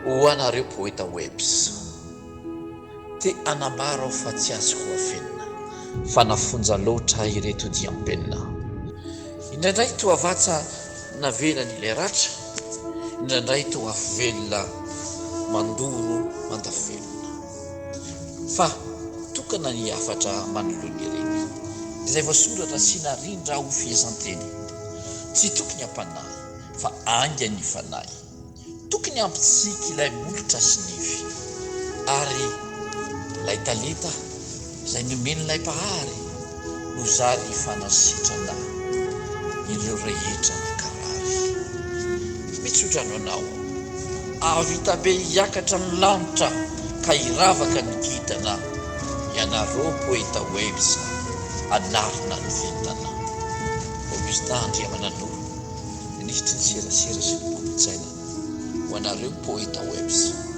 Ho anareo Poetawebs, te hanambara aho fa tsy azoko afenina fa nafonja loatra ireto diam-penina. Indraindray toa vatsa navelany ilay ratra, indraindray toa afo velona mandoro mandavelona. Fa tokana ny hafatra manoloana ireny, izay voasoratra sy narindra ho fehezanteny. Tsy tokony hampanahy fa ainga ny fanahy. Tokony hampitsiky ilay molotra sy nify, ary ilay talenta izay nomen'ilay Mpahary no zary fanasitrana ireo rehetra nankarary. Mitsodrano anao aho, hahavita be hiakatra ny lanitra ka hiravaka ny kintana, ianareo Poetawebs hanarina ny vintana. Augustin Andriamananoro. Minisitry ny Serasera sy ny Kolontsaina ho anareo Poetawebs.